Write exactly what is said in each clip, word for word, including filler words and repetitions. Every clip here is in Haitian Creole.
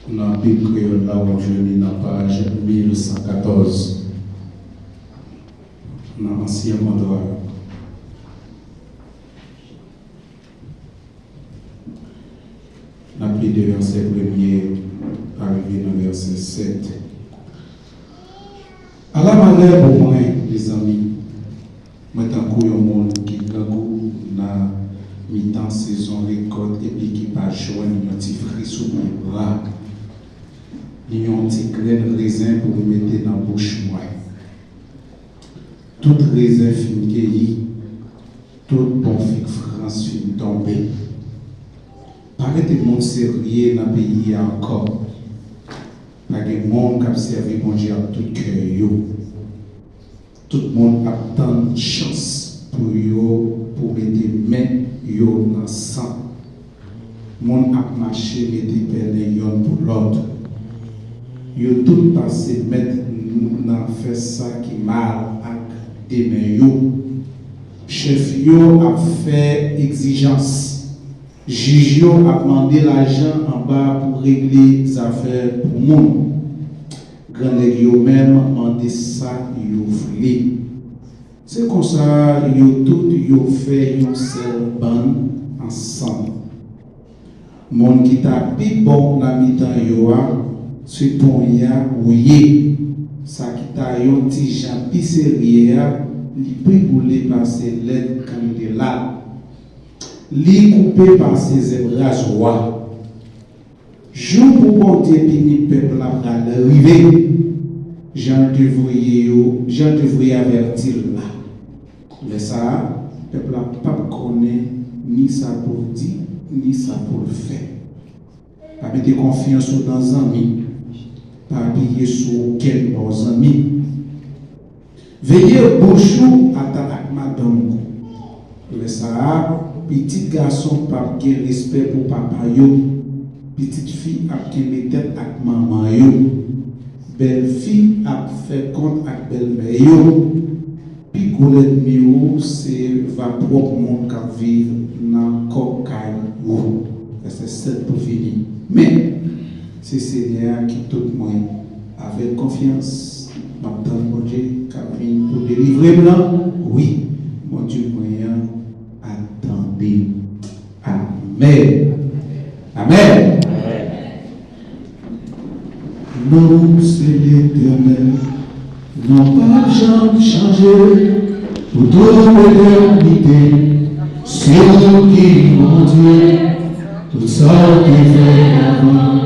Nan Bib kreyòl la, w ap jwenn li nan paj mil san katòz, nan Ansyen Kontra. N ap li de vèsè premye a rive nan vèsè sèt. Ala malè pou mwen, mezanmi! Mwen tankou yon moun ki grangou nan mitan sezon rekòt epi ki pa jwenn yon ti fri sou pye bwa. Ni yon ti grenn rezen pou m mete nan bouch mwen. Tout rezen fin keyi, tout bon fig frans fin tonbe. Pa rete moun serye nan peyi a ankò. Pa gen moun k ap sèvi Bondye ak tout kè yo. Tout moun ap tann chans pou yo, pou mete men yo nan san. Moun ap mache mete pèlen yonn pou lòt. Yo tout pase mèt nan fè sa ki mal ak de men yo. Chèf yo ap fè egzijans. Jij yo ap mande lajan anba pou regle zafè pou moun. Grannèg yo menm mande sa yo vle. Se konsa, yo tout yo fè yon sèl bann ansanm. Moun ki ta pi bon nan mitan yo a, se ponya ou ye. Sa ki ta yon ti jan pi serye a, li pi boule pase lèt kandelab. Li koupe pase zèb razwa. Jou pou Bondye pini pèp la pral rive, jan l te voye yo, jan l te voye avèti l la. Lè sa a, pèp la p ap konnen ni sa pou l di, ni sa pou l fè. Pa mete konfyans ou nan zanmi. Pa apiye sou okenn bò zanmi. Veye bouch ou ata ak madanm ou. Lè sa a, pitit gason p ap gen respè pou papa yo. Pitit fi ap kenbe tèt ak manman yo. Bèl fi ap fè kont ak bèlmè yo. Pi gwo lènmi ou se va pwòp moun k ap viv nan kò kay ou. Vèsè sèt pou fini. Men, se Senyè a ki tout mwen. Avèk konfyans, m ap tann Bondye k ap vin pou delivre m lan. Wi, Bondye mwen an ap tande m. Amèn. Amèn. Non se Letènèl, non p ap janm chanje pou tout etènite. Se ou ki Bondye, tout sa w te fè avan,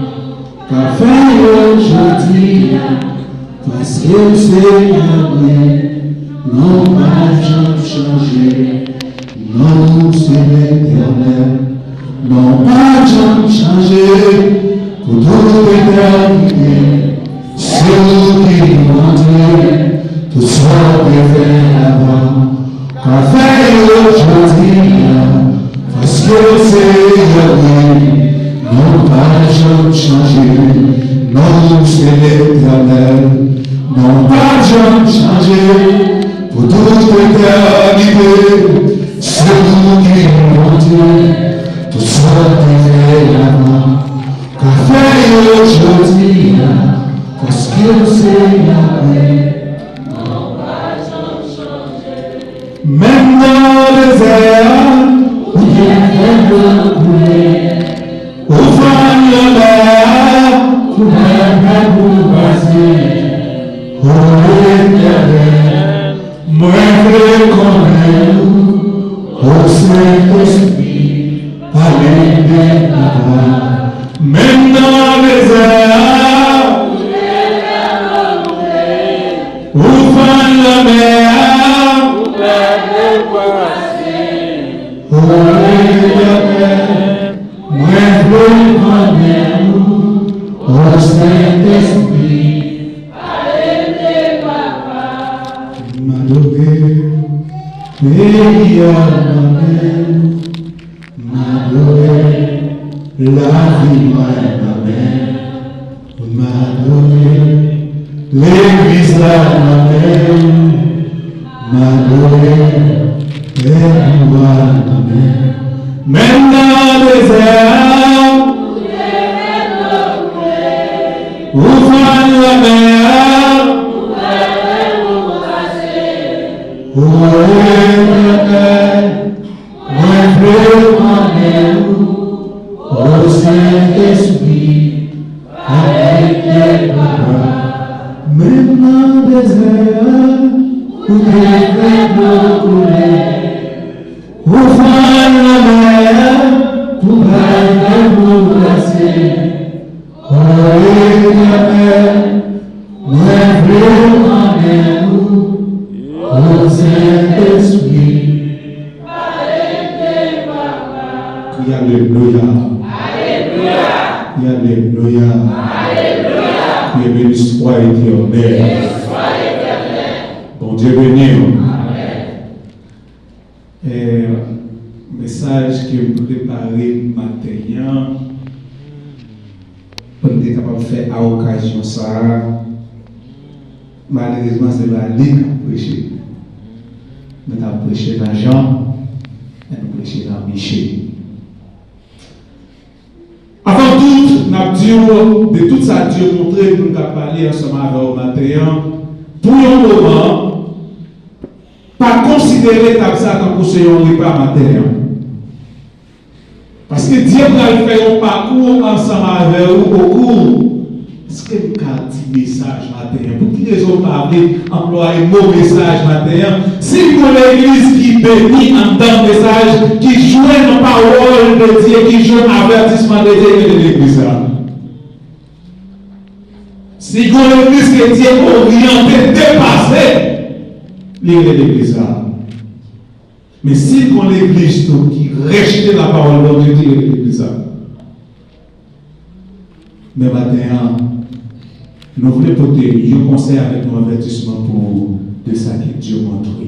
ka fè yo jodi a, paske w se Yahweh, non w p ap janm chanje. Non w se Letènèl, non w p ap janm chanje, pou tout etènite. Se ou ki Bondye, tout sa w te fè avan, ka fè yo jodi a, paske w se Yahweh, non w p ap janm chanje. Non w se Letènèl, non w p ap janm chanje, pou tout etènite. Se ou ki Bondye, tout sa w te fè avan, ka fè yo jodi a, paske w se Yahweh. Menm nan dezè a, ou te fè dlo koule. Ou fann lanmè a, pou pèp la pou pase. O Letènèl, mwen vle konnen ou, o Sentespri, pale de papa. Menm nan dezè a, ou fann lanmè a, o Letènèl, mwen vle konnen ou, o Sentespri. M adore w, peyi a nan men w. M adore w, lavi mwen nan men w. M adore w, legliz la nan men w. M adore w, pèp ou a nan men w. Menm nan dezè a, ou te fè dlo koule. Ou fann lanmè a. Ou Etènèl, mwen vle konnen ou, o Sentespri, avèk kè papa. Menm nan dezè a, ou te fè dlo koule. Ou fann lanmè a, pou bay lanmou glase. O Etènèl, mwen vle konnen ou, o Sentespri. Kriye alelouya. Kriye alelouya. Kriye Béni soit l'Éternel. Bondye beni w. Eh, mesaj ke m prepare maten an, pou m te kapab fè a okazyon sa a, malerezman, se pa li k ap preche. Nou t ap preche nan Jan, men nou preche nan Miche. Avan tout, n ap di w, de tout sa Dye montre pou n ka pale ansanm avè w maten an, pou yon moman, pa konsidere tab sa tankou se yon repa maten an. Paske Dye pral fè yon pakou ansanm avè w okou. Èske m ka di mesaj maten an? Pou ki rezon m pa vle anplwaye mo mesaj maten an? Si gon legliz ki beni anndan mesaj, ki jwenn yon pawòl de Dye, ki jwenn avètisman de Dye, rele legliz la. Si gon legliz ke Dye oryante, depase, li rele legliz la. Men si gon legliz tou ki rejte lapawòl Bondye, ki rele legliz la. Men maten an, nou vle pote yon konsèy avèk yon avètisman pou ou de sa ke Dye montre.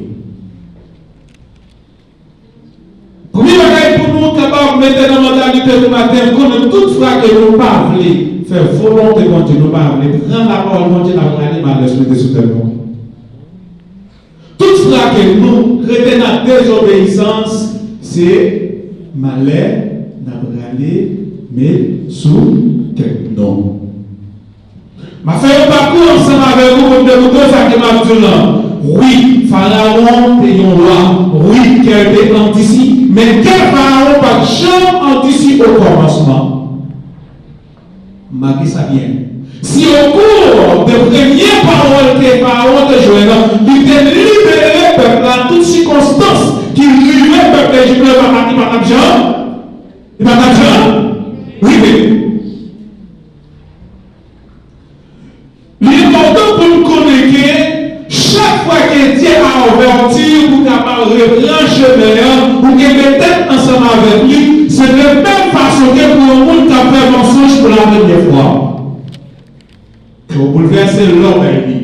Premye bagay pou nou kapab mete nan mantalite nou maten, konnen tout fwa ke nou pa vle fè volonte Bondye, nou pa vle pran lapawòl Bondye, n ap rale malè sou tèt nou. Tout fwa ke nou rete nan dezobeyisans, se malè n ap rale met sou tèt nou. M ap fè yon pakou ansanm avèk ou pou m demontre w sa ke m ap di w lan. Wi, Farawon te yon wa. Wi, kè l te andisi. Men kè Farawon pa t janm andisi okòmansman. Make sa byen. Si au cours de premye pawòl ke Farawon te jwenn, li te libere pèp la, tout sikonstans ki rive pèp Lejip la, li pa t ap janm, li pa t ap janm rive. Li enpòtan pou n konnen ke chak fwa ke Dye avèti w pou w kapab repran chemen an, ou kenbe tèt ansanm avèk li, se de menm fason ke pou yon moun k ap fè mansonj pou la premyè fwa. Kè w boulvèse lè w bay li.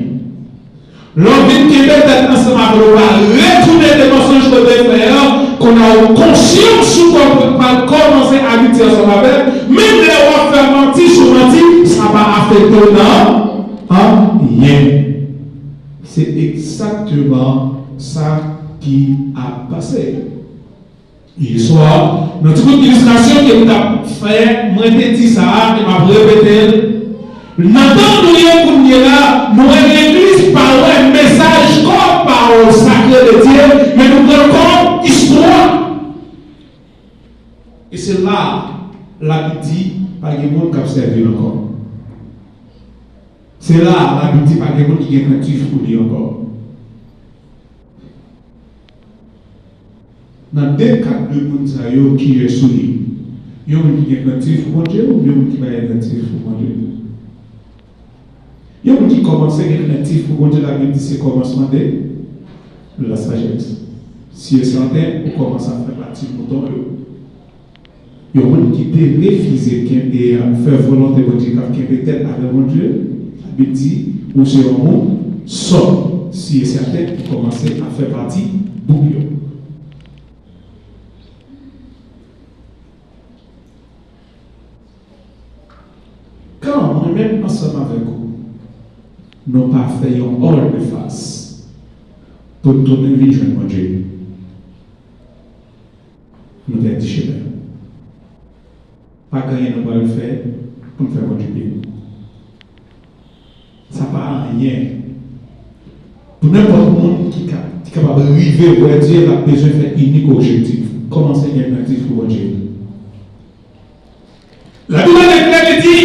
Lè w vin kenbe tèt ansanm avè l, w al retounen de mansonj ke w te fè an, kounye a ou konsyan sou kò w pral kòmanse abitye ansanm avè l, menm lè w ap fè manti sou manti, sa pa afekte w nan anyen. Se egzakteman sa ki ap pase. Yè swa, nan ti bout ilistrasyon ke m t ap fè, mwen te di sa a, e m ap repete l. Nan tan nou ye kounye a, nou wè legliz pa wè mesaj kòm pawòl sakre de Dye, men nou pran l kòm istwa. E se la, Labib di, pa gen moun k ap sèvi l ankò. Se la, Labib di, pa gen moun ki gen krentif pou li ankò. Nan de kat de moun sa yo, kiyès ou ye? Yon moun ki gen krentif pou Bondye oubyen yon moun ki pa gen krentif pou Bondye? Yon moun ki kòmanse gen krentif pou Bondye, Labib di se kòmansman de la sajès. Si e sèten, ou kòmanse ap fè pati mouton yo. Yon moun ki te refize kenbe, fè volonte Bondye, k ap kenbe tèt avè Bondye, Labib di, ou se yon moun sòt, si e sèten, ou kòmanse ap fè pati boug yo. Kan mwen menm ansanm avèk ou, nou pa fè yon òl de fas pou n tounen vin jwenn Bondye, nou pèdi chemen. Pa gen anyen nou pral fè pou n fè Bondye beni. pa anyen. Pou nenpòt moun ki ka, ki kapab rive wè Dye, l ap bezwen fè inik objektif. Kòmanse gen krentif pou Bondye. Labib la deklare, li di,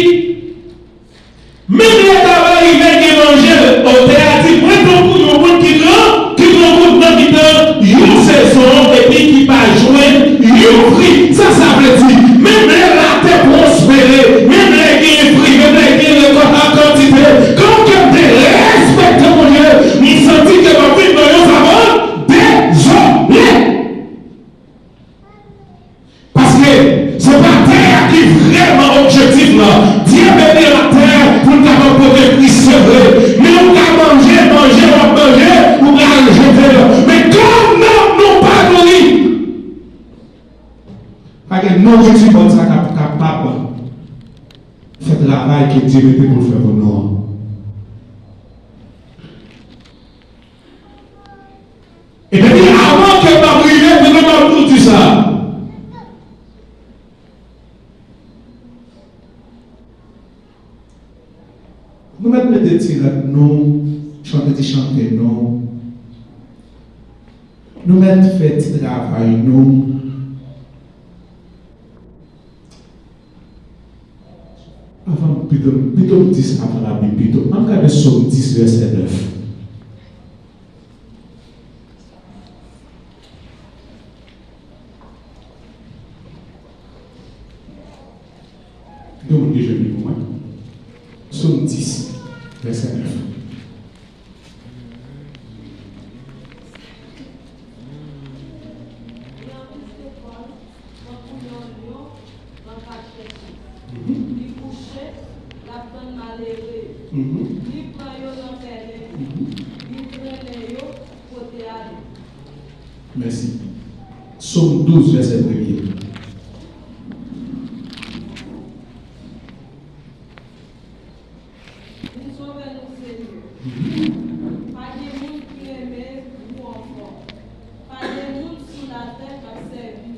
menm lè ta va rive gen manje, otè a di, mwen tankou yon moun ki gran, ki pran gout nan mitan yon sezon epi ki pa jwenn yon fwi. Sa sa vle di? Menm lè latè pwospere, menm lè gen fwi, menm lè gen rekòt an kantite, kan ke m te respekte Bondye, m santi ke m ap viv nan yon savann dezole. Paske se pa tè a ki vrèman objektif lan. Dye beni latè pou l kapab pote fwi, se vre. Men ou ka manje, manje, w ap manje, ou pral jete l. Men kan nanm nou pa nouri, pa gen nouriti mond sa k ap kapab fè travay ke Dye mete pou l fè pou nou an. E depi avan ke m ap rive, m ap di sa. Nou mèt mete ti rad nou, chante ti chante nou. Nou mèt fè ti travay nou. Avan m pito, pito m di sa nan Labib pito. Ann gade Sòm dis, vèsè nèf. Gen moun ki jwenn li pou mwen? Sòm dis, vèsè nèf. Li an plis ke kò l, tankou yon lyon nan kachèch li. Mhm. Li kouche, l ap tann malere yo. Mhm. Li pran yo nan pèlen. Mhm. Li trennen yo kote ale. Mèsi. Sòm douz, vèsè premye. Vin sove nou, Senyè. Pa gen moun ki renmen ou ankò. Pa gen moun sou latè k ap sèvi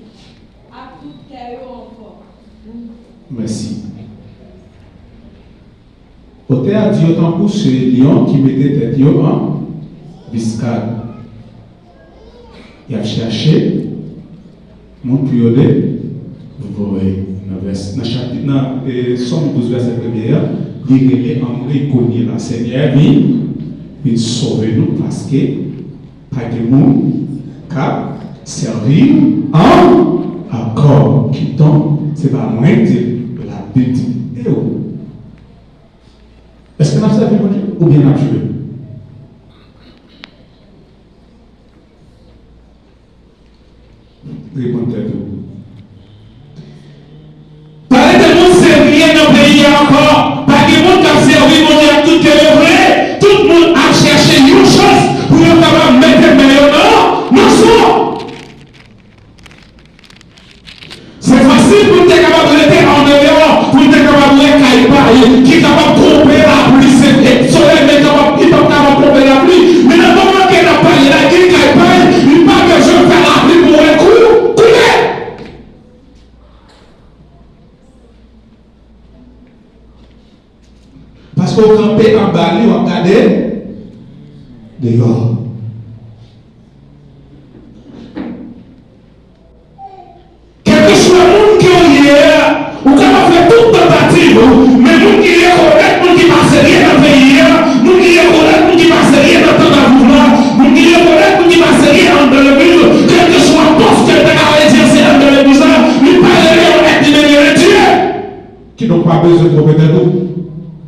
ak tout kè yo ankò. Mèsi. Otè a di yo tankou se lyon ki mete tèt yo an biskad. Y ap chache moun pou yo devore. Nan vès, nan chapit, nan, e, Sòm douz, vèsè premye a, li rele Omri kounye la, Senyè, vin, vin sove nou, paske pa gen moun k ap sèvi w ankò. Kidonk, se pa mwen k di l, Labib di l. E ou? Èske n ap sèvi Bondye oubyen n ap jwe? Reponn tèt ou. Pa rete moun serye nan peyi a ankò. Pa gen moun k ap sèvi Bondye ak tout kè yo vre. Tout moun ap chèche yon chans pou yo kapab mete men yo nan, nan son. Se fasil pou n te kapab rete andeyò, pou n te kapab wè kay pay ki kapab twonpe lapli, se solèy, men kapab, li p ap kapab twonpe lapli. Men nan moman ke n ap pale la, gen kay pay, li pa bezwen fè lapli pou wè kou koule. Paske w kanpe anba li, w ap gade deyò. Kèlkeswa moun ke w ye a, ou kapab fè tout tantativ ou, men moun ki rekonèt moun ki pa serye nan peyi a, moun ki rekonèt moun ki pa serye nan tantativ la, moun ki rekonèt moun ki pa serye anndan legliz, kèlkeswa pòs ke l ta ka egzèse anndan legliz la, li pa rele yon èt imen, li rele Dye. Kidonk, pa bezwen twonpe tèt ou.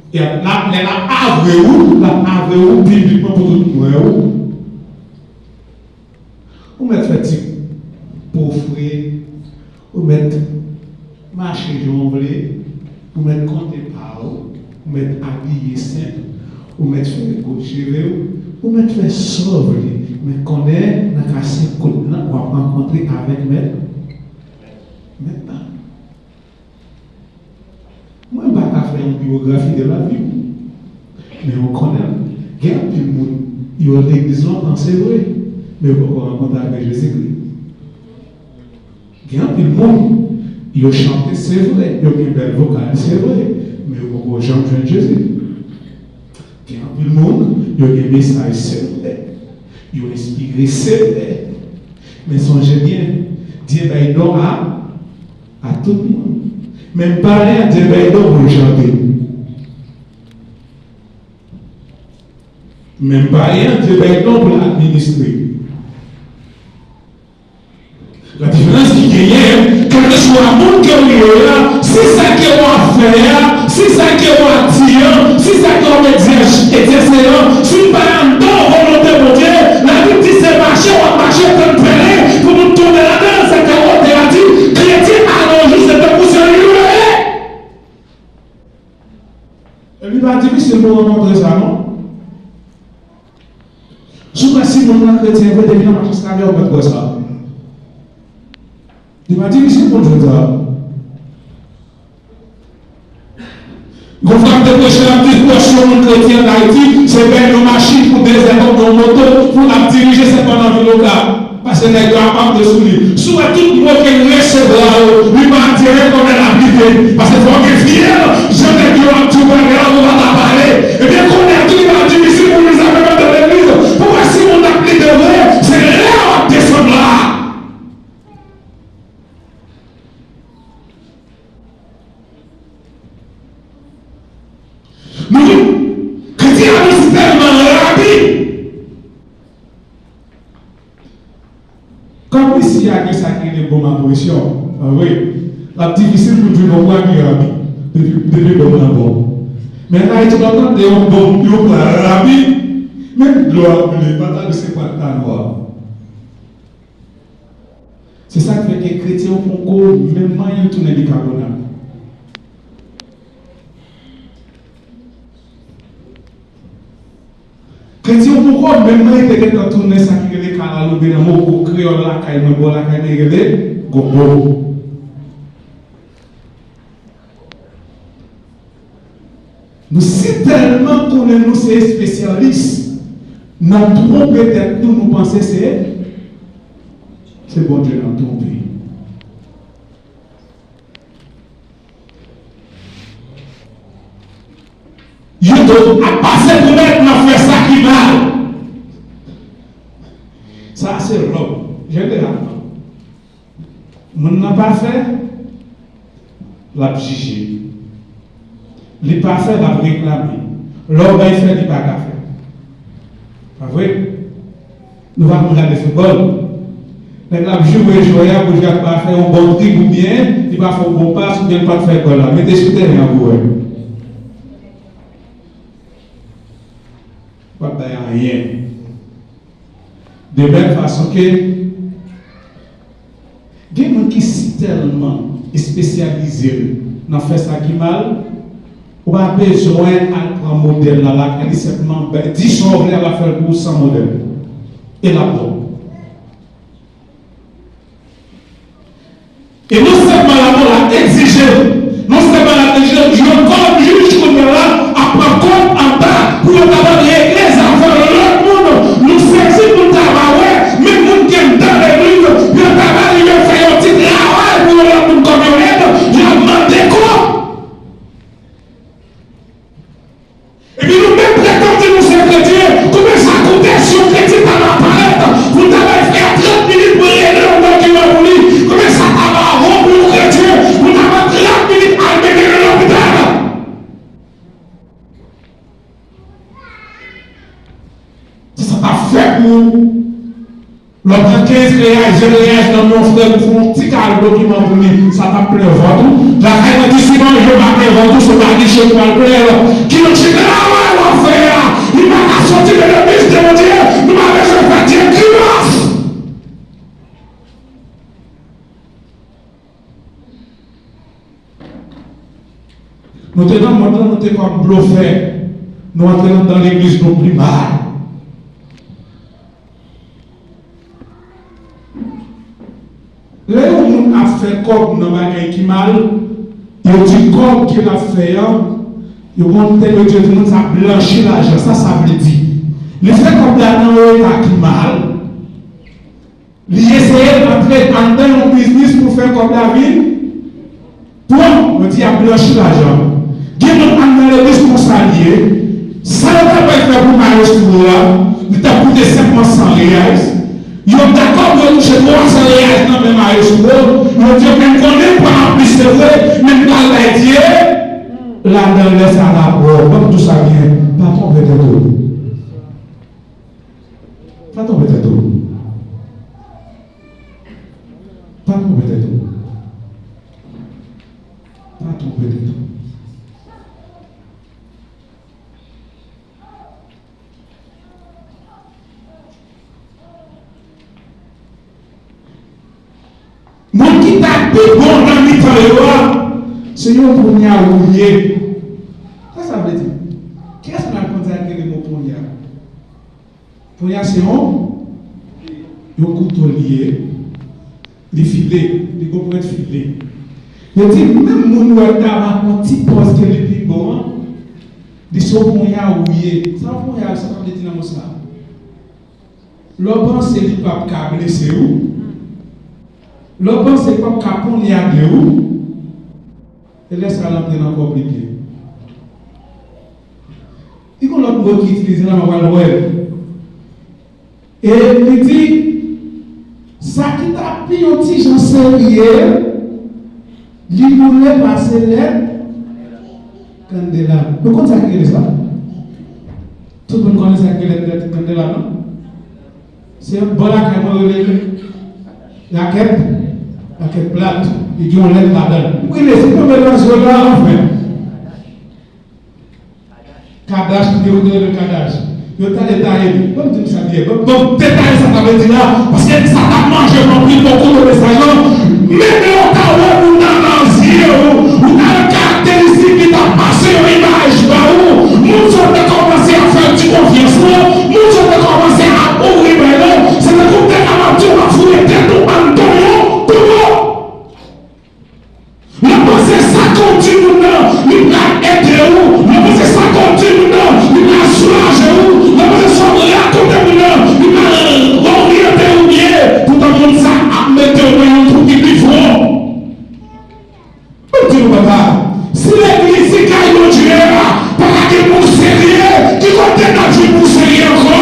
E l ap, lè l ap avwe ou, l ap avwe ou piblikman pou tout moun wè ou. Ou mèt fè ti pofre, ou mèt mache jan w vle, ou mèt konte pa w, ou mèt abiye senp, ou mèt fè gout cheve w, ou mèt fè sa w vle, men konnen nan kase kout nan w ap rankontre avèk mèt, mèt la. Mwen pa ka fè yon biyografi de lavi w. Men ou konnen, gen anpil moun, yo legliz lontan, se vre, men yo poko rankontre avèk Jezikri. Gen anpil moun, yo chante, se vre, yo gen bèl vokal, se vre, men yo poko janm jwenn Jezi. Gen Anpil moun, yo gen mesaj, se vre. Yo enspire, se vre. Men sonje byen, Dye bay don a, a tout moun. Menm payen an, Dye bay don pou l chante. Menm payen an, Dye bay don pou l administre. Ladiferans ki genyen, kèlkeswa moun ke w ye a, si sa ke w ap fè a, si sa ke w ap di a, si sa ke w ap egzèse a, si l pa anndan volonte Bondye, Labib di se mache w ap mache tann pèlen pou moun tonbe ladan l. Se ke ote a di, kretyen a nos jours se tankou se li yo ye. Epi pa difisil pou w rankontre sa, non. Si w wè si moun nan kretyen vre, depi nan mach eskalye, w mèt wè sa. Li pa difisil pou l jwenn sa. Gon fwa m te preche, l ap di, pwòch yon moun kretyen ann Ayiti, se peye yon machin pou dezè kòb yon moto pou l ap dirije, se pandan vil Okap. Paske nèg yo ap ap de sou li. Si w wè tout mo ke l resevwa yo, li pa dirèk kòman l ap rive. Paske fò w gen fyèl, jan nèg yo ap di w bagay la, ou pa ta pale. Ebyen, kounye a tou, li pa difisil pou Lwiz ap menm antre legliz. Pou wè si moun ap lide vre, se lè w ap desann la. Nou, kretyen an nou si tèlman rapid. Kòm isi a gen sa ki rele bonm a presyon, pa vre? L ap difisil pou jwenn yon pwa ki rapid depi, depi bonm nan bon. Men nan Ayiti, w ap tande yon bonm, yon pwa rapid, men dlo ap boule, pa ta di se pwa ta nwa. Se sa k fè ke kretyen yo poko menm manyen tounen bikabonat. Kretyen yo poko menm manyen te gentan tounen sa ki rele kalalou, oubyen nan mo kreyòl lakay mwen, bò lakay mwen, rele gonbo. Nou si tèlman konnen nou se espesyalis nan twonpe tèt nou, nou panse se, se Bondye n ap twonpe. YouTube ap pase pou nèg nan fè sa ki mal. Sa se lòm, jeneralman. Moun nan pa fè, l ap jije. Li pa fè, l ap reklame. Lè w bay fè, li pa ka fè. Pa vre? Nou pa konn gade foutbòl. Nèg la ap joure jwè a pou jwè a pa fè yon bon drib oubyen li pa fè yon bon pas oubyen li pa t fè gòl la. Mete sou teren an pou wè. P ap bay anyen. De menm fason ke gen moun ki si tèlman espesyalize l nan fè sa ki mal, ou pa bezwen al pran modèl la lakay li, senpman di sa w vle, l ap fè l pou ou san modèl. E l ap bon. E non sèlman lamò la egzije, non sèlman l ap egzije, yo kòm jij kounye a la ap pran kòb anba pou yo kapab regle zafè lòt moun. Nou sezi pou n ta va wè, menm moun ki anndan legliz, yo ta va rive fè yon ti travay pou yon lòt moun kòm yon èd, y ap mande kòb. Epi nou menm pretann di nou se kretyen, konbyen sa koute si yon kretyen ta va parèt pou l ta bay frè a trant minit pou l regle yon dokiman pou li? Konbyen sa ta va won pou yon kretyen pou l ta pran trant minit al mete l nan lopital? Se sa t ap fè pou ou. Lè w pran kenz reyal, ven reyal nan men yon frè pou fè yon ti kado dokiman pou li, sa t ap plen vant ou. Lakay mwen, pi souvan, je pa plen vant ou, se pa giche pou al plen l. Kilòt se travay w ap fè a, li pa ka soti nan legliz de Bondye, nou pa bezwen fè Dye grimas. Nou te nan mond lan, nou te kòm blofè. Nou antre anndan legliz, nou pi mal. Lè yon moun ap fè kòb nan bagay ki mal, yo di kòb ke l ap fè an, yo konn tèm yo di moun sa blanchi lajan. Sa sa vle di? Li fè kòb la nan yon eta ki mal. Li eseye antre anndan yon biznis pou fè kòb la vin pwòp, yo di y ap blanchi lajan. Gen moun anndan legliz konsa l ye, Sa yo ta pral fè pou maestro a, li t ap koute senk mwa san reais. Yo dakò pou yo touche twa san reais nan men maestro. Yo di yo menm konnen pran anplis se vre, men m pral bay Dye ladan l lè sa l ap wè w. Ban m di w sa byen, pa twonpe tèt ou. Pa twonpe tèt ou. Pa twonpe tèt ou. Pa twonpe tèt ou. Moun ki ta pi bon nan mitan yo a, se yon ponya wouye. Sa sa vle di? Kiyès nan konn sa ki rele mo ponya? Ponya se yon, yon kouto li ye. Li file, li gon pwent file. Yo di menm moun ou wè ki ta va pran ti pòz ke li pi bon an, li se yon ponya wouye. Sa yon ponya, sa sa vle di nan mo sa? Lè w panse li p ap ka blese ou, lè w panse l p ap ka ponyade ou, e lè sa l antre nan kò w pi byen. Li gon lòt mo ki itilize la, m ap al wè l. E li di, sa ki ta pi yon ti jan serye, li boule pase lèt kandelab. Nou konn sa ki rele sa? Tout moun konnen sa ki rele lèt kandelab, non? Se yon bò lakay mwen rele rakèt, rakèt plat. Li gen yon lèt ladan l. Ou rele, se tonbe nan zye w la, anfen. Kadach, li te rele kadach. Yo ta detaye li. Ban m di nou sa byen. Ban, ban m detaye sa sa vle di la. Paske sa t ap manje m anpil bò kote mesaj lan. Men lè w ta wè moun nan nan zye w, ou ta wè karakteristik li t ap pase yon imaj ba ou. Moun sa w te kòmanse ap fè ti konfyans lan, moun sa w te kòmanse ap ouvri bay lan, se tankou w te ka ap di w ap foure tèt ou anndan yon twou. Lè w panse sa ke w di moun nan, li pral ede w. Lè w panse sa ke w di moun nan, li pral soulaje w. Lè w panse sa w rakonte moun nan, li pral oryante w byen. Poutan moun sa ap mete w nan yon twou ki pi fon. Mwen di nou papa, si legliz se kay Bondye a, pa ka gen moun serye, ki kote n ap jwenn moun serye ankò?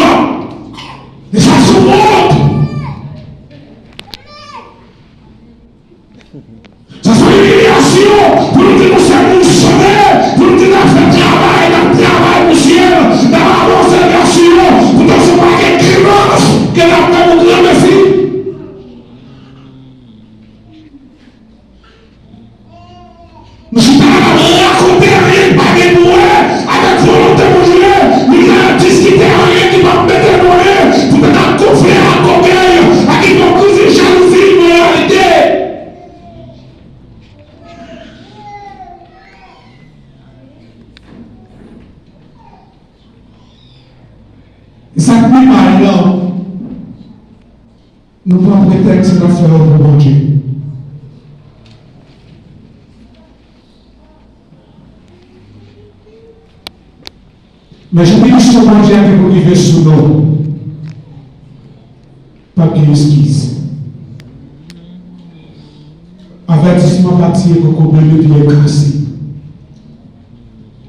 E sa se wont. Sa se yon imilyasyon pou nou di nou se moun sove, pou nou di n ap fè travay, n ap travay pou syèl, n ap avanse vè Siyon, poutan se yon pakèt grimas ke n ap fè pou granmesi. Nou chita la, n ap rakonte anyen ki pa gen pou wè avèk volonte Bondye. Nou ka diskite anyen ki p ap mete nou anyen, poutèt ak gonfle ak ògèy, ak ipokrizi, jalouzi, imoralite. E sa k pi mal lan, nou pran pretèks n ap fè yo pou Bondye. Men jiridiksyon Bondye a gen pou rive sou nou. P ap gen eskiz. Avètisman pa tiye kokobe, men pye kase.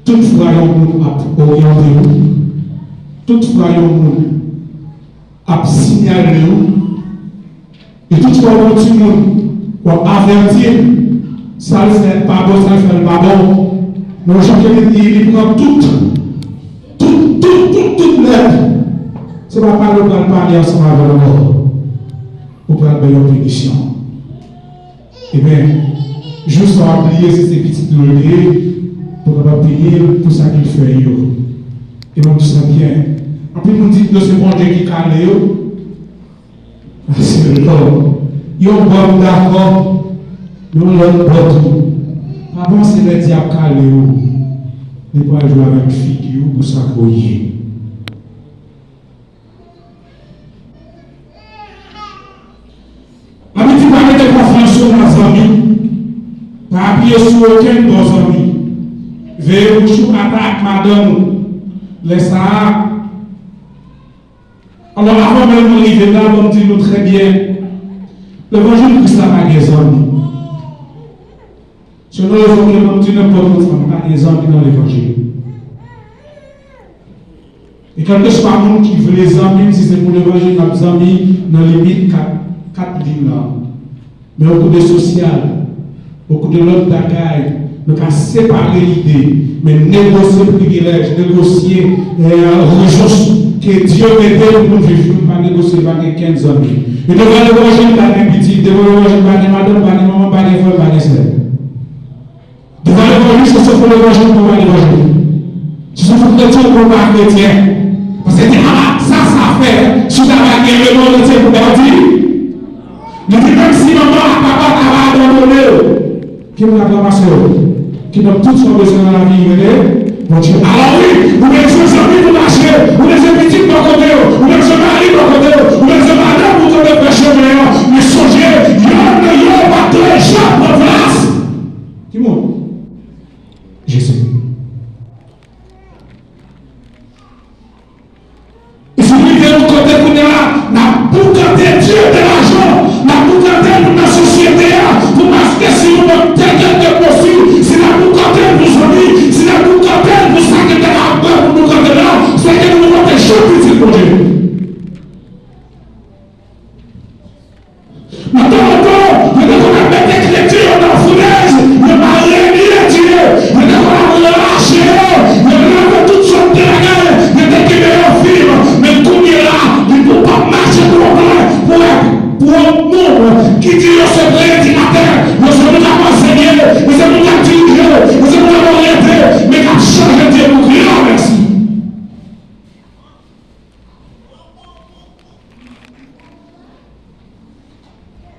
Tout fwa yon moun ap oryante w, tout fwa yon moun ap siyale w, e tout fwa w wè yon timoun, w ap avèti l, sa l fè pa bon, sa l fè l pa bon. Men yon jan ke li, li, li pran tout, tout, tout, tout, tout nèt. Se pa pale w pral pale ansanm avè l ankò. Ou pral bay yon pinisyon. Ebyen, jou sa w ap bliye si se pitit nou l te ye, pou w kapab peye l pou sa ke l fè yo. E m ap di sa byen. Anpil moun di yo se Bondye ki kale yo. Se lòm. Yon bò m dakò, yon lòt bò tou. Pa panse lè dyab kale w, li pral jwe avèk figi w pou sa ke w ye. Labib di pa mete konfyans ou nan zanmi. Pa apiye sou okenn bon zanmi. Veye bouch ou ata ak madanm ou. Lè sa a, alò, avan menm nou rive la, ban m di nou trè byen, levanjil Kris la pa gen zanmi. Se yon rezon ke ban m di nenpòt moun sa, pa gen zanmi nan levanjil. E kèlkeswa moun ki vle zanmi m, si se pou levanjil, n ap zanmi nan limit kat, kat liy lan. Men yon kote sosyal, yon kote lòt bagay, nou ka separe lide, men negosye privilèj, negosye, eh, resous ke Dye mete pou nou viv, nou pa negosye l pa gen kenn zanmi. E devan levanjil, pa gen pitit, devan levanjil, pa gen madanm, pa gen manman, pa gen frè, pa gen sè. Devan levanjil, se sou fon levanjil pou w pa levanjil. Se sou fon kretyen pou w pa kretyen. Paske te ala sa sa fè, si w ta va gen levanjil, se pou w pa di. Li di, menm si manman ak papa ta va abandone w, ki moun ap ranmase w? Ki donk tout sa w bezwen nan lavi, rele Bondye. Alò wi, ou bezwen zanmi pou mache, ou bezwen pitit bò kote w, ou bezwen mari bò kote w, ou bezwen madanm pou kote fè chemen an. Men sonje, yonn nan yo pa t dwe janm pran plas. Ki moun? Jezi. E si nou rive yon kote kounye a, n ap boukante Dye de lajan, n ap boukante l pou nan sosyete a, pou paske si nou nan tèt de posi, si n ap boukante l pou zanmi, si n ap boukante l pou sa ki te ka pran pou boukante la, se ke nou boukante jan pitit Bondye. Nan tan lontan, yo te konn ap mete ekriti yo nan founèz, yo pa reniye Dye. Yo te konn ap rache yo, yo te konn ap fè tout sòt de bagay, yo te kenbe yo fim. Men kounye a, li pou p ap mache twò lwen pou wè, pou wè moun ki di yo se predikatè, yo se moun k ap ansenye, yo se moun k ap dirije, yo se moun k ap oryante, men k ap chanje Dye pou Dye. Mèsi.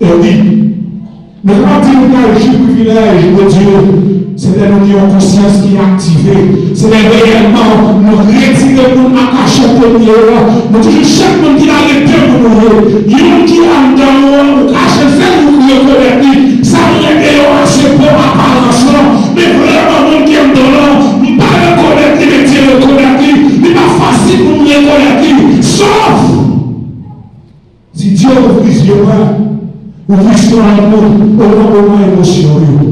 E wi, nou kapab di nou ka jwi privilèj de Dye, se lè nou gen yon konsyans ki aktive, se lè reyèlman nou retire moun an kachèt ke nou ye a. Nou toujou chak moun ki la gen de moun nou ye. Youn ki anndan ou an, ou kache zèl ou rekonèt li. Sa nou rele yo a se bon aparans lan. Men vrèman moun ki anndan w lan, m pa rekonèt li, men Dye rekonèt li. Li pa fasil pou m rekonèt li. Sòf si Dye ouvri zye mwen, ouvri zye mwen pou mwen, pou mwen emosyon yo.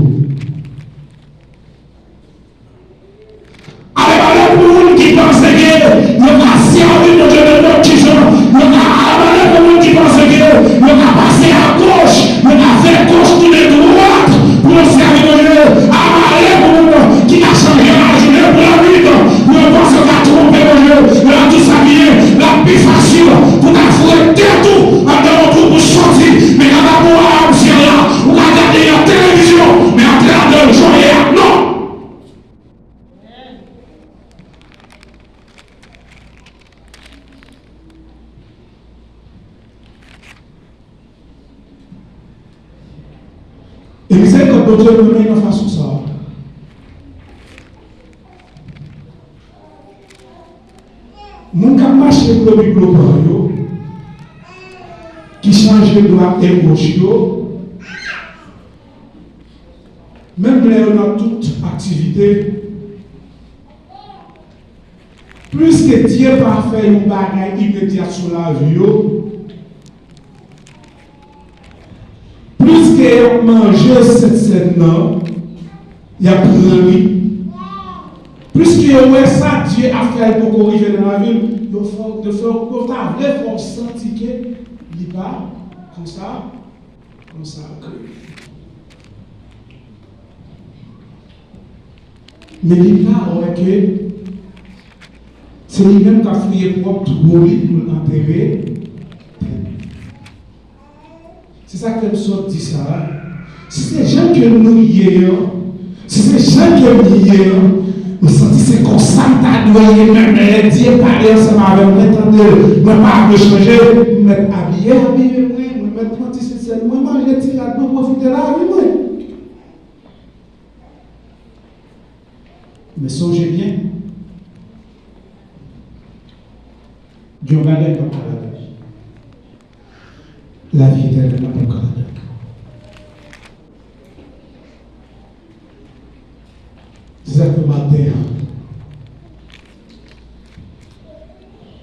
Ale pale pou moun ki panse ke yo ka sèvi Bondye nenpòt ki jan. Yo ka, ale pale pou moun ki panse ke yo ka pase agoch, yo ka fè goch tounen dwat pou yo sèvi Bondye. Amare pou moun ki ka chanje lajounen pou lannwit, pou yo panse yo ka twonpe Bondye. Yo ap di sa byen, l ap pi fasil pou ta foure tèt ou anndan yon twou pou sòti. Men kanta pou w al nan syèl la, ou ka gade yon televizyon, men antre ladan l jan w ye a, non. E mizerikòd Bondye nou menm nan fason sa a. Moun k ap mache pou yo bib lopan yo, ki chanje dwat e goch yo, menm lè yo nan tout aktivite, pliske Dye pa fè yon bagay imedyat sou lavi yo, pliske y ap manje Sentsèn nan, y ap pran li. Pliske yo wè sa Dye ap fè a poko rive nan lavi l, yo fè, yo fè, yo ta vle fè w santi ke li pa konsa, konsa ke. Men li pa wè ke se li menm k ap fouye pwòp twou li pou l antere tèt li. Se sa k fè m sot di sa a. Si se jan ke nou ye an, si se jan ke m ye an, m santi se konsa m ta dwe ye menm lè Dye pale ansanm avè m, mwen tande, mwen pa vle chanje, m mèt abiye, abiye mwen, mwen mèt pran ti sisèn mwen, manje ti rad mwen, pwofite lavi mwen. Men sonje byen, gen yon bagay m p ap ka ladan. Lavi etènèl la p ap ka ladan. Se sa k fè maten an,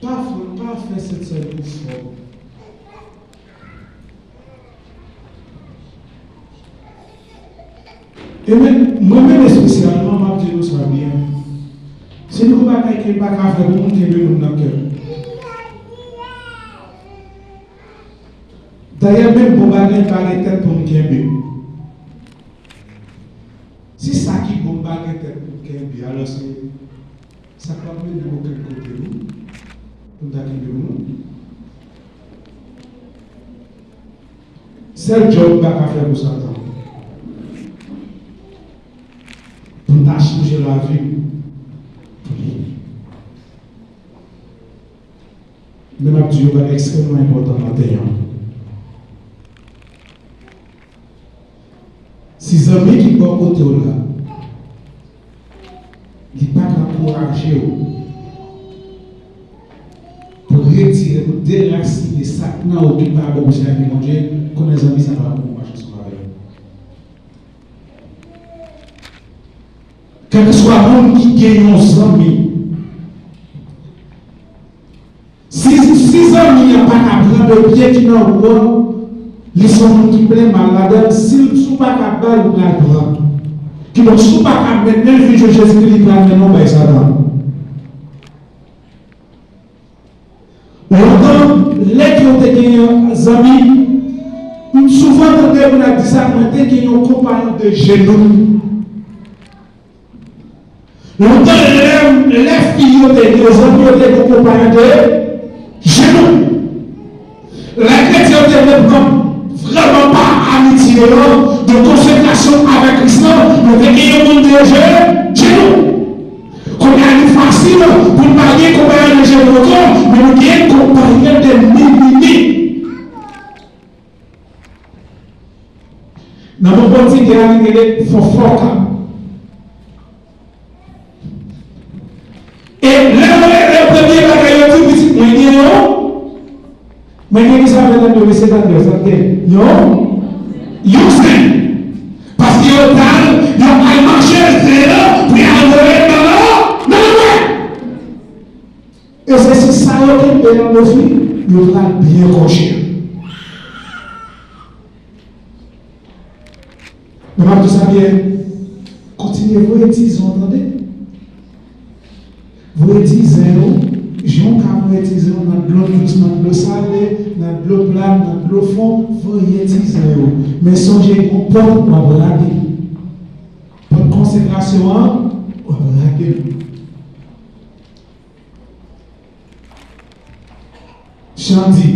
pa fè, pa fè Sentsèn ou fò. E men, mwen menm espesyalman, m ap di nou sa byen. Se yon bagay ke pa ka fè pou moun kenbe moun nan kè l. Dayè, menm bon bagay pa gen tèt pou n kenbe. Si sa ki bon pa gen tèt pou n kenbe, alò se sa p ap mennen okenn kote, wi, pou n ta kenbe moun. Sèl djòb m pa ka fè pou Satan, pou n ta chanje lavi m pou li. Men m ap di yon bagay ekstrèmman enpòtan maten an. Si zanmi ki bò kote w la, li pa ka ankouraje w pou retire, pou derasine sa k nan ou ki pa bon pou sèvi Bondye, konnen zanmi sa pa bon pou mache ansanm avè l. Kèlkeswa moun ki gen yon zanmi, si, si zanmi an pa ka pran de pye ki nan ou an, li se yon moun ki plen mal ladan l, si, si w pa ka ba l, ou pral pran. Kidonk, si w pa ka mennen l vin jwenn Jezikri, li pral mennen w bay Satan. Lontan, lè ke w te gen yon zanmi, m souvan tande moun ap di sa, mwen te gen yon konpayon de jenou. Lontan, lè, lè fi yo te gen zanmi, yo te gen konpayon de jenou. Lè kretyen yo te vle pran vrèman pa amitye an, de konsekrasyon avèk Kris lan, yo te gen yon moun de je-, jenou. Kounye a, li fasil pou n pa gen konpayon de jenou ankò, men nou gen konpayon de mimimi. Nan mo pòtigè a, li rele fofoka. E lè yo rele, premye bagay yo di, pitit mwen gen yon, mwen gen kisa mwen tande, mesye tande, sa gen yon, yon zen. Paske yo t al, yo al mache zen an, pou y al voye nan, nan lanmè. E se si sa yo kenbe nan dofi, yo pral byen kòche. Men m ap di sa byen, kontinye voye ti zen w, tande. Voye ti zen w, jan w ka voye ti zen w nan dlo dous, nan dlo sale, nan dlo plat, nan dlo fon, voye ti zen w. Men sonje, gon pòt w ap rate. Pòt konsekrasyon an, w ap rate l. Chan di,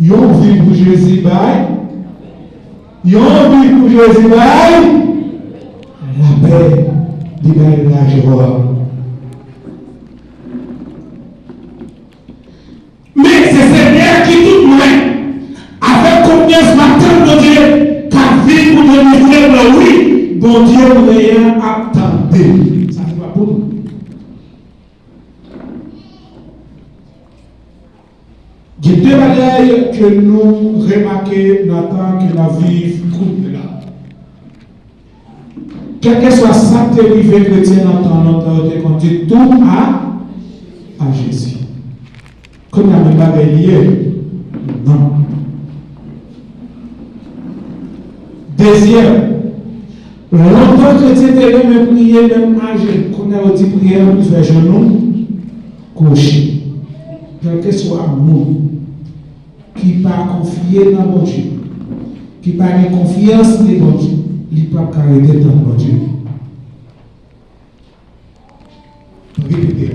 yon vi pou Jezi bay, yon vi pou Jezi bay lapè, li bay lajwa. Men se Senyè ki tout mwen. Avèk konfyans, m ap tann Bondye k ap vin pou delivre m lan, wi, Bondye mwen an ap tande. Sa se pa pou nou. Gen de bagay ke nou remake nan tan ke n ap viv kounye la. Kèlkeswa sa k te rive kretyen nan tan lontan yo, te konn di tou a, a Jezi. Kounye a, menm bagay li ye? Non. Dezyèm, lontan kretyen te renmen priye menm a jenou. Kounye a, yo di priyè pou fè jenou kwochi. Kèlkeswa moun ki pa konfye nan Bondye, ki pa gen konfyans nan Bondye, li p ap ka rete tann Bondye. Repete.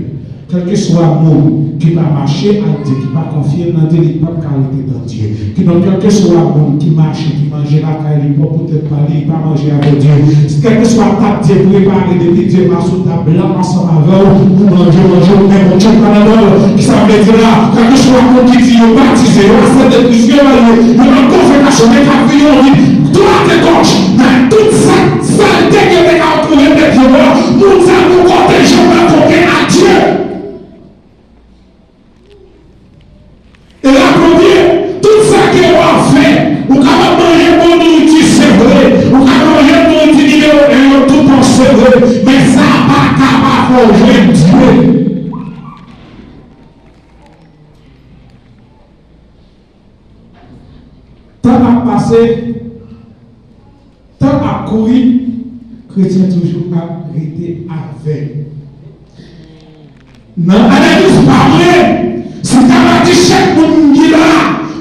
Kèlkeswa moun ki pa mache ak Dye, ki pa konfye nan Dye, li p ap ka rete tann Dye. Kidonk, kèlkeswa moun ki mache, ki manje lakay li pwòp poutèt pa li, li pa manje avèk Dye. Kèlkeswa tab Dye prepare depi Dye pa sou tab la ansanm avè w, ou manje, manje, ou men Bondye pa ladan l. Kisa m vle di la? Kèlkeswa moun ki di yo batize, yo aksepte Kris, yo marye, yo nan konfèmasyon, men k ap viv yon vi dwat e gòch nan tout sa, salte ke te ka antoure tèt yo a, moun sa yo pwoteje w nan kote a Dye. E la premye, tout sa ke w ap fè, ou kapab manje bon nouriti, se vre. Ou ka manje nouriti nimewo en yo toutan, se vre. Men sa pa ka pa fè w jwenn Dye. Tan ap pase, tan ap kouri, kretyen toujou ap rete avèg. Nan analiz pa mwen, si w ta va di chak moun ki la,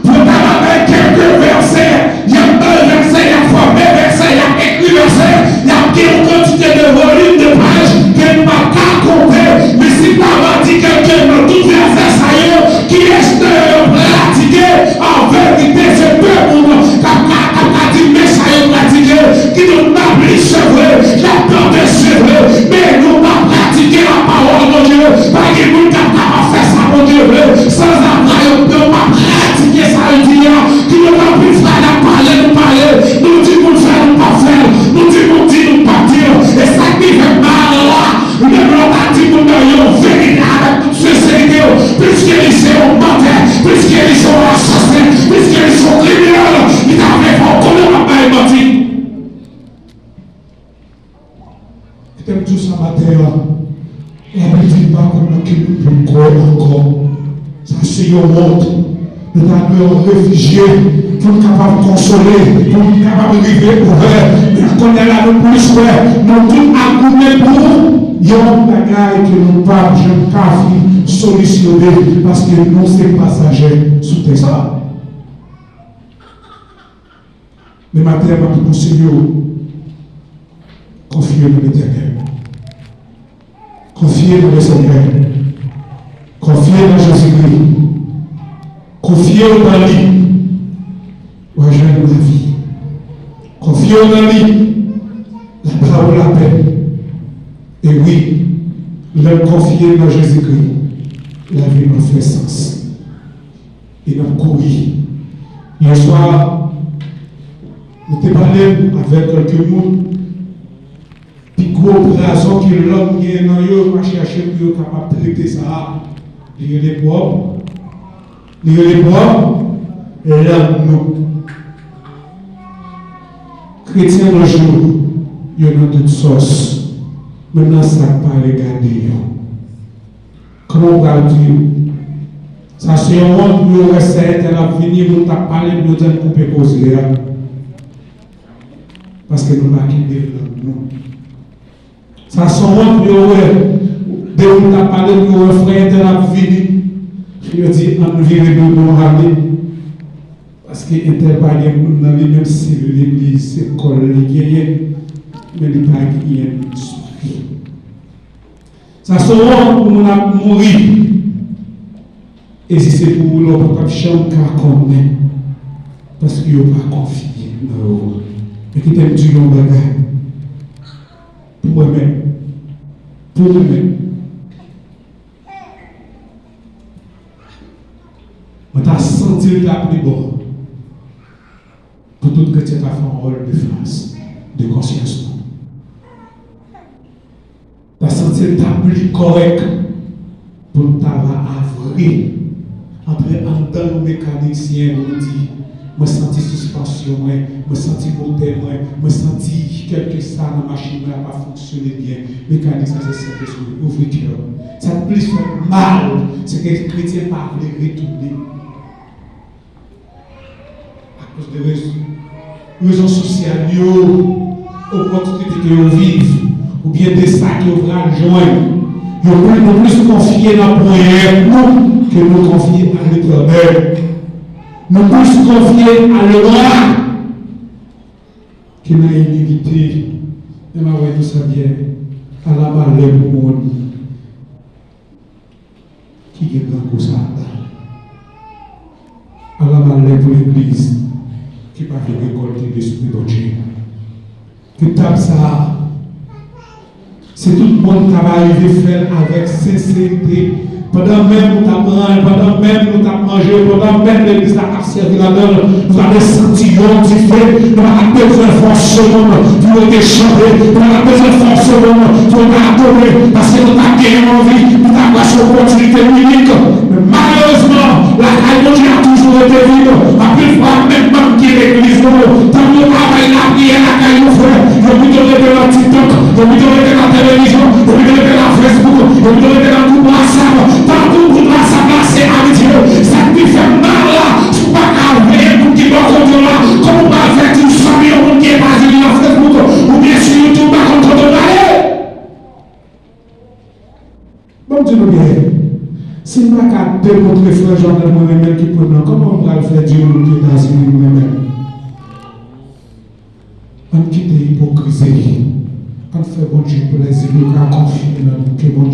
pou yo ta va bay kèlke vèsè, y ap bay vèsè, y ap fòme vèsè, y ap ekri vèsè, y ap gen yon kantite de volim, de paj ke nou p ap ka konte. Men si w ta va di kèlke nan tout vèsè sa yo, kiyès nan yo yo pratike an verite, se de moun k ap ka, k ap ka di, men sa yo pratike, kidonk n ap li se vre, n ap tande se vre, men nou pa pratike lapawòl Bondye. Pa gen moun k ap kapab fè sa Bondye vle. Sanzava yo, yo pa pratike sa yo di a. Kidonk anpil fwa n ap pale, nou pale, nou di moun fè, nou pa fè l, nou di moun di, nou pa di l. E sa k pi fè mal la, menm lè w ta di moun nan yon verite avèk tout senserite w, piske li se yon mantè, piske li se yon asasen, piske li se yon kriminèl, li ta vle fè w konnen w ap bay manti. Kite m di w sa maten an, Labib di n pa konn nan ki moun pou n kwè ankò. Sa se yon wont. Nou ta dwe yon refijye pou n kapab konsole, pou n kapab rive ouvè. Men kounye a la, nou plis wè, nou tout ap goumen pou yon bagay ke nou p ap janm ka fin solisyone, paske nou se pasajè sou tè sa. Men maten an, m ap konseye w, konfye w nan Letènèl. Konfye w nan Lesenyè. Konfye w nan Jezikri. Konfye w nan li. W a jwenn lavi. Konfye w nan li. L ap ba w lapè. E wi, lè n konfye nan Jezikri, lavi nou fè sans. E n ap kouri. Yèswa, nou te pale avèk kèlke moun. Pi gwo pwazon ke lòm gen nan yo, yo pa chèche pou yo kapab trete sa a. Li rele pwòp. Li rele pwòp lang nou. Kretyen nan jou, yo nan tout sòs. Menm nan sa k pa regade yo. Kòman w pral di yo? Sa se yon wont pou yo wè sè entèl ap vini, moun t ap pale, pou yo di ann koupe koze a. Paske nou pa kenbe lang nou. Sa se yon wont pou yo wè de moun t ap pale, pou yo wè frè entèl ap vini. Pou yo di ann vire do nou ale. Paske entèl pa gen moun nan li, menm si legliz se kò l li genyen, men li pa genyen moun sou li. Sa se wont pou moun ap mouri. E si se pou ou, lè w pa t ap janm ka konnen, paske yo pa konfye nan yo. Men kite m di w yon bagay. Pou mwen menm, pou mwen menm, mwen ta santi l ta pi bon pou tout kretyen ta fè yon rèl de fas de konsyans nou. Ta santi l ta pli kòrèk pou n ta va avre antre anndan yon mekanisyen pou nou di, mwen santi sispansyon mwen, mwen santi motè mwen, mwen santi kèlkesa nan machin mwen ap fonksyone byen. Mekanisyen se Sentespri, ouvri kè w. Sa t plis fè m mal, se ke kretyen pa vle retounen. Akoz de rezo, rezo sosyal yo, opòtinite ke yo viv, oubyen de sa ke yo pral jwenn, yo pli, nou plis konfye nan ponyèt nou ke nou konfye a Letènèl. Nou plis konfye a lemwa ke nan imilite. E m a wè nou sa byen, ala malè pou moun ki gen grangou sa a la. Ala malè pou legliz ki pa vle rekòlte Lespri Bondye. Ke tab sa a, se tout moun k ap arive fè l avèk senserite, pandan menm nou t ap pran, pandan menm nou t ap manje, pandan menm legliz la t ap sèvi ladan l, nou ta dwe santi yon dife. Nou pa t ap bezwen fè yon sewonn pou yo te chante. Nou pa t ap bezwen fè yon sewonn pou yo te adore. Paske nou t ap gen yon anvi. Nou t ap wè se yon opòtinite inik. Men malerezman, lakay Bondye a toujou rete vid. Anpil fwa, menm manm ki legliz nou, tankou yo travay lapriyè lakay yon frè, yo pito rete nan TikTok, yo pito rete nan televizyon, yo pito rete nan Facebook, yo pito rete nan gwoup WhatsApp. Tankou gwoup WhatsApp la se amitye. Sa k pi fè m mal la, si w pa ka veye moun ki bò kote w la, kòman w pral fè di w sanble yon moun ki Etazini nan Facebook oubyen sou YouTube, pa konn kote w prale? Ban m di nou byen, si m pa ka demontre frè Jordan mwen renmen l ki pwen nan, kòman m pral fè di yon moun ki Etazini m renmen l? Ann kite ipokrizi. Ann fè Bondye plèzi pou l ka konfime nan nou ke Bondye